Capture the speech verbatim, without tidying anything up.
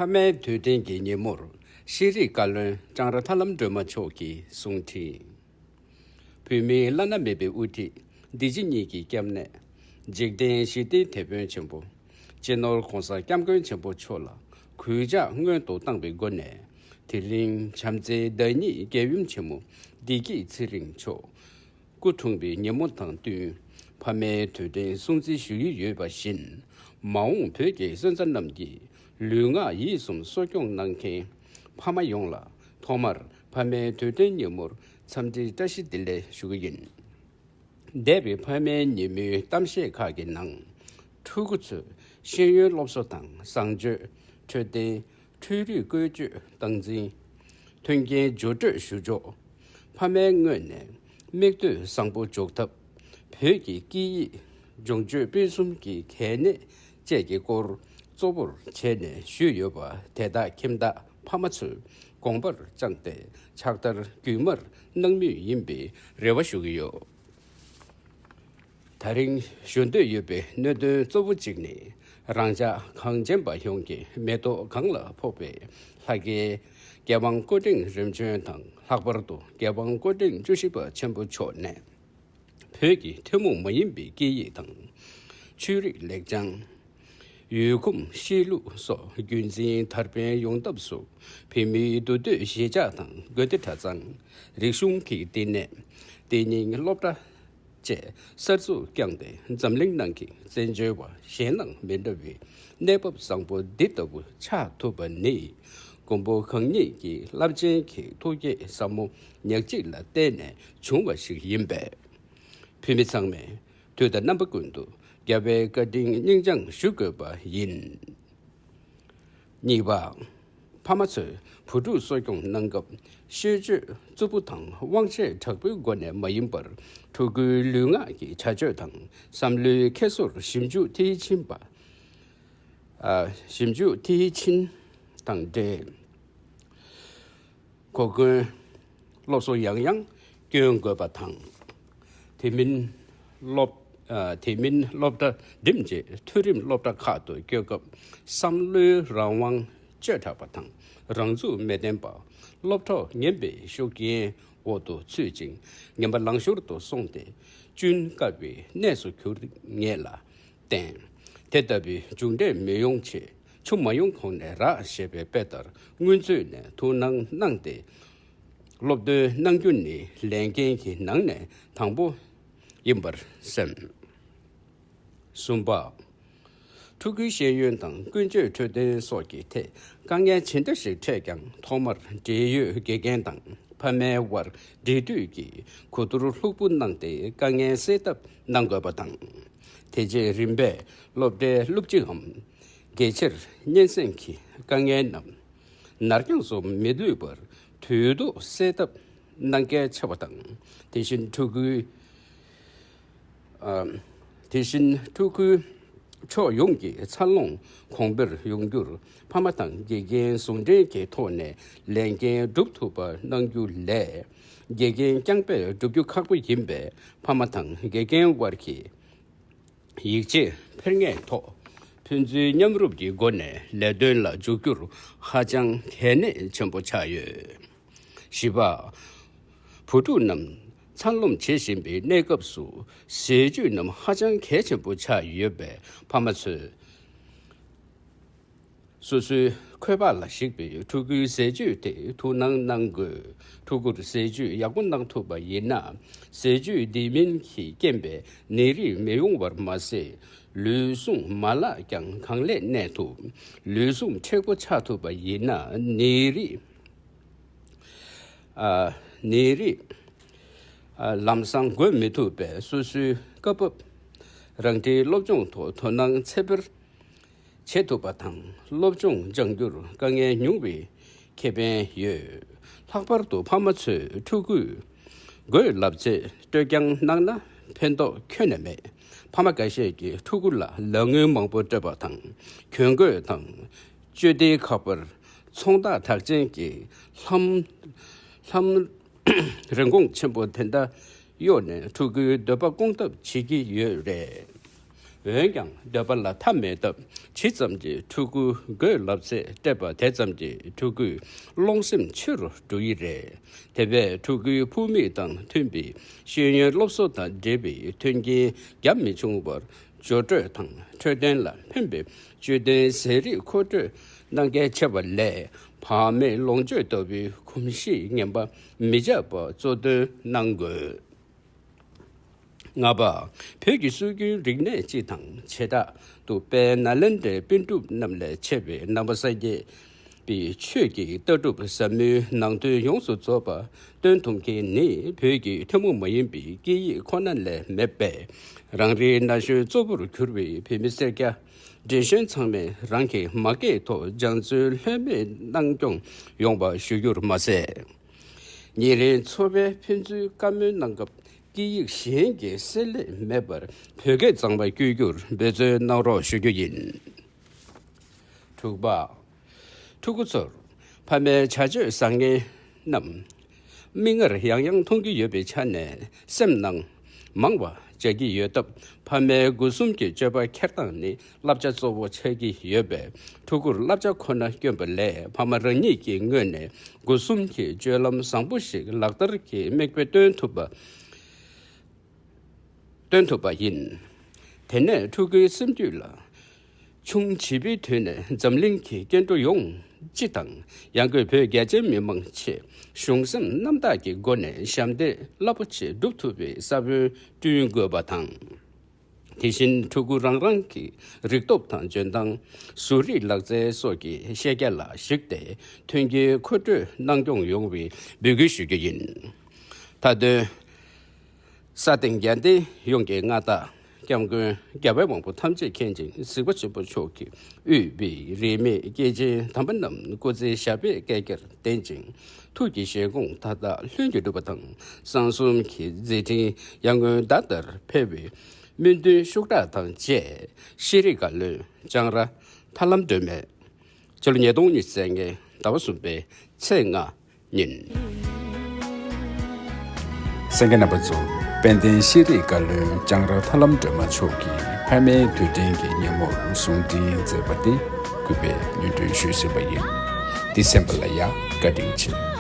ཕ་མའི་དུས་དྲན་གྱི་ཉིན་མོར་ཤེས་རིག་བཀའ་བློན་ལྕང་ར་ཐར་ལམ་སྒྲོལ་མ་མཆོག་གིས་གསུང་འཕྲིན། བོད་མིའི་བླ་ན་མེད་པའི་དབུ་ཁྲིད་འདི་ཕྱི་གཉིས་ཀྱི་སྐྱབས་གནས། འཇིག་རྟེན་ཞི་བདེའི་དེད་དཔོན་ཆེན་པོ། སྤྱི་ནོར་༸གོང་ས་༸སྐྱབས་མགོན་ཆེན་པོ་མཆོག་ལ་གུས་ཕྱག་སྔོན་དུ་བཏང་བའི་སྒོ་ནས། དེ་རིང་བྱམས་བརྩེའི་ཟླ་ཉིན་རྒྱལ་ཡུམ་ཆེན་མོ་བདེ་སྐྱིད་ཚེ་རིང་མཆོག་སྐུ་འཁྲུངས་པའི་ཉིན་མོ་དང་བསྟུན། ཕ་མའི་དུས་དྲན་སྲུང་བརྩི་ཞུ་ཡི་ཡོད་པ་བཞིན། མ་འོངས་བོད་ཀྱི་སོན་རྩ་རྣམས་ཀྱིས་ལུས་ངག་ཡིད་གསུམ་གསོ་སྐྱོང་གནང་མཁན་ཕ་མ་ཡོངས་ལ། ཐོག་མར་ཕ་མའི་དུས་དྲན་ཉིན་མོར་འཚམས་འདྲིའི་བཀྲ་ཤིས་བདེ་ལེགས་ཞུ་གི་ཡིན། འདས་པའི་ཕ་མའི་ཉིན་མོའི་གཏམ་བཤད་ཁག་གི་ནང་། ཕྲུ་གུ་ཚོས་ཤེས་ཡོན་སློབ་གསོ་དང་བཟང་སྤྱོད། འཕྲོད་བསྟེན། འཕྲུལ་རིག་བཀོལ་སྤྱོད་སྟངས་འཛིན། མཐུན་རྐྱེན་བརྗོད་སྤྲོད་ཞུ་ཕྱོགས། ཕ་མའི་ངོས་ནས་མིག་ལྟོས་བཟང་པོ་འཇོག་ཐབས། བོད་ཀྱི་སྐད་ཡིག་སྦྱོང་སྤྱོད་སྤེལ་གསུམ་གྱི་གལ་གནད་བཅས་ཀྱི་སྐོར་གཙོ་བོར་བྱས་ནས་ཞུས་ཡོད་པ་དེ་དག་ཁྱིམ་བདག་ཕ་མ་ཚོས་དགོངས་པར་བཅངས་ཏེ་ཕྱག་བསྟར་རྒྱུན་མར་གནང་མུས་ཡིན་པའི་རེ་བ་ཞུ་གི་ཡོད། ད་རིང་ཞུ་འདོད་ཡོད་པའི་གནད་དོན་གཙོ་བོ་གཅིག་ནི། རང་ཅག་གངས་ཅན་པ་ཡོངས་ཀྱི་མེ་ཏོག་གང་ལ་ཕོག་པའི་ལྷ་སྐལ་རྒྱལ་དབང་སྐུ་ཕྲེང་རིམ་བྱོན་དང་། ལྷག་པར་དུ་རྒྱལ་དབང་སྐུ་ཕྲེང་བཅུ་བཞི་པ་ཆེན་པོ་མཆོག་ནས་བོད་ཀྱི་ཐུན་མོང་མ་ཡིན་པའི་སྐད་ཡིག་དང་། ཆོས་རིག་ལེགས་བྱང་། ཡུལ་གོམས་གཤིས་ལུགས་སོགས་རྒྱུན་འཛིན་དར་སྤེལ་ཡོང་ཐབས་སུ། བོད་མིའི་འདུ་སྡོད་གཞིས་ཆགས་དང་དགོན་སྡེ་གྲྭ་ཚང་། རིག་གཞུང་གི་བསྟི་གནས། བསྟི་གཉིས་སློབ་གྲྭ་བཅས་གསར་འཛུགས་བསྐྱངས་ཏེ། འཛམ་གླིང་ནང་གི་བཙན་བྱོལ་བ་གཞན་དང་མི་འདྲ་བའི་གནས་བབ་བཟང་པོ་འདི་ལྟ་བུ་ཆགས་ཐུབ་པ་ནི། མགོན་པོ་གང་ཉིད་ཀྱི་རླབས་ཆེན་གྱི་ཐུགས་བསྐྱེད་ཟབ་མོ་ཉག་གཅིག་ལ་བརྟེན་ནས་བྱུང་བ་ཞིག་ཡིན་པས། བོད་མི་ཚང་མས་དུས་དང་རྣམ་པ་ཀུན་ཏུ་རྒྱལ་བའི་བཀའ་དྲིན་སྙིང་བཅངས་ཞུ་དགོས་པ་ཡིན། གཉིས་པ། ཕ་མ་ཚོས་བུ་ཕྲུག་གསོ་སྐྱོང་གནང་སྐབས། ཤེས་སྤྱོད་རྩུབ་པོ་དང་དབང་ཆ་དྲག་པོའི་སྒོ་ནས་མ་ཡིན་པར། ཕྲུ་གུའི་ལུས་ངག་གི་བྱ་སྤྱོད་དང་བསམ་བློའི་འཁྱེར་སོར་ཞིབ་འཇུག་མཐིལ་ཕྱིན་པ། ཨ། ཞིབ་འཇུག་མཐིལ་ཕྱིན་དང་འབྲེལ། གོ་སྐོན། སློབ་གསོ་ཡང་ཡང་སྐྱོན་དགོས་པ་དང་། དེ་མིན་སློབ། ཨ། དེ་མིན་སློབ་གྲྭ་འགྲིམས་རྗེས་མཐོ་རིམ་སློབ་གྲྭ་ཁག་ཏུ་སྐྱོད་སྐབས་བསམ་བློའི་རང་དབང་བཅད་དྲགས་པ་དང་། རང་ཚུགས་མི་ལྡན་པ། སློབ་གྲོགས་ངན་པའི་ཤུགས་རྐྱེན་འོག་ཏུ་ཚུད་ཅིང་། ངན་པ་ལང་ཤོར་དུ་སོང་སྟེ། གཅུན་དཀའ་བའི་གནས་སུ་གྱུར་ངེས་ལ། བརྟེན། དེ་ལྟ་བུའི་མཇུག་འབྲས་མི་ཡོང་ཆེད། ཆུ་མ་ཡོང་གོང་ནས་རགས་ཞེས་པའི་དཔེ་ལྟར། སྔོན་ཚུད་ནས་ཐུགས་སྣང་གནང་སྟེ། སློབ་སྟོན་གནང་རྒྱུ་ནི་ལས་འགན་གྱི་ནང་ནས་དང་པོ་ཡིན་པར་སེམས། གསུམ་པ། ཕྲུ་གུའི་ཤེས་ཡོན་དང་ཀུན་སྤྱོད་འཕྲོད་བསྟེན་སོགས་ཀྱི་ཐད་དཀའ་ངལ་ཇི་འདྲ་ཞིག་འཕྲད་ཀྱང་། ཐོག་མར་འབྲེལ་ཡོད་དགེ་རྒན་དང་ཕ་མའི་དབར་འབྲེལ་མཐུད་ཀྱིས་གོ་བསྡུར་ལྷུག་པོ་གནང་སྟེ། དཀའ་ངལ་སེལ་ཐབས་གནང་དགོས་པ་དང་། དེ་རྗེས་རིམ་པས་སློབ་གྲྭའི་སློབ་སྤྱི་འམ། དགེ་ཆེར་སྙན་སེང་གི་དཀའ་ངལ་རྣམས་ནར་འགྱངས་སུ་མི་ལུས་པར་དུས་ཐོག་སེལ་ཐབས་གནང་གལ་ཆེ་བ་དང་། དེ་བཞིན་ཕྲུ་གུའི། ཨ། དེ་བཞིན་ཕྲུ་གུའི་ཕྱོགས་ཡོངས་ཀྱི་འཚར་ལོངས་གོང་འཕེལ་ཡོང་རྒྱུར་ཕ་མ་དང་དགེ་རྒན་ཟུང་འབྲེལ་གྱི་ཐོག་ནས་ལས་འགན་སྒྲུབ་ཐུབ་པ་གནང་རྒྱུ་ལས། དགེ་རྒན་རྐྱང་པས་སྒྲུབ་རྒྱུ་ཁག་པོ་ཡིན་པས། ཕ་མ་དང་དགེ་རྒན་དབར་གྱི་ཡིད་ཆེས་འཕེར་ངེས་ཐོག་ཕན་ཚུན་མཉམ་རུབ་ཀྱི་སྒོ་ནས་ལས་དོན་ལ་འཇུག་རྒྱུར་ཧ་ཅང་གལ་གནད་ཆེན་པོ་ཆགས་ཡོད། བཞི་པ། བུ་ཕྲུག་རྣམས་འཚར་ལོངས་བྱེད་བཞིན་པའི་གནས་སྐབས་སུ་ཟས་བཅུད་རྣམས་ཧ་ཅང་གལ་ཆེན་པོ་ཆགས་ཡོད་པས། ཕ་མ་ཚོས་སོ་སོའི་འཁོས་པ་ལ་གཞིགས་པའི་ཕྲུ་གུའི་ཟས་བཅུད་དེ་ཐུགས་སྣང་གནང་དགོས། ཕྲུ་གུར་ཟས་བཅུད་ཡག་པོ་གནང་ཐུབ་པ་ཡིན་ན། ཟས་བཅུད་དེ་མིན་གྱི་རྐྱེན་པས་ནད་རིགས་མི་ཡོང་བར་མ་ཟད། ལུས་ཟུངས་མ་བརླག་ཀྱང་གང་ལེགས་གནས་ཐུབ། ལུས་ཟུངས་མཁྲེགས་པོ་ཆགས་ཐུབ་པ་ཡིན་ན། ནད་རིགས། ཨ། ནད་རིགས། ཨ། ལམ་སང་འགོས་མི་ཐུབ་པས། སོ་སོའི་སྐབས་བབ་རང་འཁྲིའི་སློབ་སྦྱོང་ཐོག་དོ་སྣང་ཚད་འཕེར་བྱེད་ཐུབ་པ་དང་། སློབ་སྦྱོང་སྦྱང་རྒྱུར་དཀའ་ངལ་ཉུང་བའི་ཁེ་ཕན་ཡོད། ལྷག་པར་དུ་ཕ་མ་ཚོས་ཕྲུ་གུས་དགོས་ལབ་ཚེ་སྤྲོད་རྐྱང་གནང་ན་ཕན་ཐོགས་ཁྱོན་ནས་མེད། ཕ་མ་འགའ་ཤས་ཀྱིས་ཕྲུ་གུ་ལ་ལག་དངུལ་མང་པོ་སྤྲད་པ་དང་། གྱོན་གོས་དང་། སྤྱོད་བདེའི་ཁ་པར། ཚོང་རྟགས་གྲགས་ཅན་གྱི་ལྷམ། ལྷམ། རིན་གོང་ཆེན་པོ་དེ་འདྲ་གཡོགས་ནས་ཕྲུ་གུའི་འདོད་པ་སྐོང་ཐབས་བྱེད་ཀྱི་ཡོད་རེད། འོན་ཀྱང་འདོད་པ་ལ་མཐའ་མེད་སྟབས། ཇི་ཙམ་གྱིས་ཕྲུ་གུ་དགོད་ལབ་ཚད་སྤྲད་པ་དེ་ཙམ་གྱིས་ཕྲུ་གུའི་སློང་སེམས་ཆེ་རུ་འགྲོ་ཡི་རེད། དེ་བས་ཕྲུ་གུའི་ཕུགས་དམིགས་དང་མཐུན་པའི་ཤེས་ཡོན་སློབ་གསོ་དང་འབྲེལ་བའི་མཐུན་རྐྱེན་རྒྱ་མི་ཆུང་བར་སྦྱོར་སྤྲོད་དང་འཕྲོད་བསྟེན་ལ་ཕན་པའི་བཅུད་ལྡན་ཟས་རིགས་མཁོ་སྤྲོད་གནང་གལ་ཆེ་བ་ལས། བག་མེད་ལོངས་སྤྱོད་ལྟ་བུའི་གོམས་གཤིས་ངན་པ་མི་འཇགས་པ་གཙོ་འདོན་གནང་དགོས། ལྔ་པ། བོད་ཀྱི་སྲོལ་རྒྱུན་རིག་གནས་སྤྱི་དང་བྱེ་བྲག་ཏུ་དཔལ་ནཱ་ལེནྡྲའི་པཎ་གྲུབ་རྣམས་ལས་མཆེད་པའི་ནང་པ་སངས་རྒྱས་པའི་ཆོས་ཀྱི་ལྟ་གྲུབ་ཟབ་མོའི་ནང་དོན་ཡོངས་སུ་རྫོགས་པ་སྟོན་ཐུབ་མཁན་ནི་བོད་ཀྱི་ཐུན་མོང་མ་ཡིན་པའི་སྐད་ཡིག་ཁོ་ན་ལས་མེད་པས། རང་རེའི་ན་གཞོན་གཙོ་བོར་གྱུར་པའི་བོད་མི་སེར་སྐྱ་བགྲེས་གཞོན་ཚང་མས་རང་གི་མ་སྐད་ཐོག་སྦྱང་བརྩོན་ལྷོད་མེད་གནང་སྐྱོང་ཡོང་བ་ཞུ་རྒྱུར་མ་ཟད། ཉིན་རེའི་འཚོ་བའི་ཕན་ཚུན་བཀའ་མོལ་གནང་སྐབས་སྐད་ཡིག་གཞན་གྱི་བསྲེ་ལྷད་མེད་པར་བོད་སྐད་གཙང་མ་བསྐྱོད་རྒྱུར་འབད་བརྩོན་གནང་རོགས་ཞུ་རྒྱུ་ཡིན། དྲུག་པ། ཕྲུ་གུ་ཚོར་ཕ་མའི་བྱ་སྤྱོད་བཟང་ངན་རྣམས་མིག་སྔར་ཡང་ཡང་མཐོང་གི་ཡོད་པའི་ཆ་ནས་སེམས་ནང་མང་བ་འཇགས་ཀྱི་ཡོད་སྟབས། ཕ་མའི་སྒོ་གསུམ་གྱི་སྤྱོད་པ་འཁྱེར་སྟངས་ནི་བསླབ་བྱ་གཙོ་བོ་ཆགས་ཀྱི་ཡོད་པས། ཕྲུ་གུར་བསླབ་བྱ་ཁོ་ན་བསྐྱོན་པ་ལས་ཕ་མ་རང་ཉིད་ཀྱི་ངོས་ནས་སྒོ་གསུམ་གྱི་སྤྱོད་ལམ་བཟང་པོ་ཞིག་ལག་བསྟར་གྱི་མིག་དཔེ་སྟོན་ཐུབ་པ། སྟོན་ཐུབ་པ་ཡིན། དེ་ནས་ཕྲུ་གུའི་སེམས་རྒྱུད་ལ། ཆུང་བྱིས་པའི་དུས་ནས་འཛམ་གླིང་གི་སྐྱེ་འགྲོ་ཡོངས་སྤྱི་དང་ཡང་སྒོས་བོད་རྒྱ་ཆེའི་མི་མང་ཆེད་གཞུང་སེམས་རྣམ་དག་གི་སྒོ་ནས་ཞབས་འདེགས་རླབས་པོ་ཆེ་སྒྲུབ་ཐུབ་པའི་ས་བོན་བསྐྲུན་དགོས་པ་དང་། དེ་བཞིན་ཕྲུ་གུ་རང་རང་གི་རིག་སྟོབས་དང་འཇོན་ཐང་། བཟོ་རིག་ལག་རྩལ་སོགས་ཀྱི་ཤེས་རྒྱ་ལ་གཞིགས་ཏེ་མཐུན་རྐྱེན་མཁོ་སྤྲོད་གནང་སྐྱོང་ཡོང་བའི་འབོད་སྐུལ་ཞུ་རྒྱུ་ཡིན། མཐའ་དོན། ས་སྟེང་རྒྱལ་བསྟན་ཡོངས་ཀྱི་མངའ་བདག་སྐྱབས་མགོན་རྒྱལ་བའི་དབང་པོ་ཐམས་ཅད་མཁྱེན་ཅིང་གཟིགས་པ་ཆེན་པོ་མཆོག་གིས་དབུས་པའི་རིས་མེད་སྐྱེས་ཆེན་དམ་པ་རྣམས་སྐུ་ཚེ་ཞབས་པད་བསྐལ་བརྒྱར་བརྟན་ཅིང་། ཐུགས་ཀྱི་བཞེད་དགོངས་མཐའ་དག་ལྷུན་གྱིས་གྲུབ་པ་དང་། གསང་གསུམ་གྱི་མཛད་འཕྲིན་ཡར་ངོའི་ཟླ་ལྟར་འཕེལ་བའི་སྨོན་འདུན་ཤུགས་དྲག་དང་བཅས། ཤེས་རིག་བཀའ་བློན་ལྕང་ར་ཐར་ལམ་སྒྲོལ་མས་ཕྱི་ལོ་ཉིས་སྟོང་ཉི་ཤུ་རྩ་ལྔའི་ཟླ་བ་གསུམ་པའི་ཚེས་ལྔ་ཉིན། གསན་མཁན་རྣམ་པ་ཚོ། དཔལ་ལྡན་ཤེས་རིག་བཀའ་བློན་ལྕང་ར་ཐར་ལམ་སྒྲོལ་མ་མཆོག་གིས་ཕ་མའི་དུས་དྲན་གྱི་ཉིན་མོར་གསུང་འཕྲིན་མཛད་པ་དེ་གུས་པས་སྙན་སྒྲོན་ཞུས་ཟིན་པ་ཡིན། འདི་གསན་པ་ལ་ཡང་བཀའ་དྲིན་ཆེ།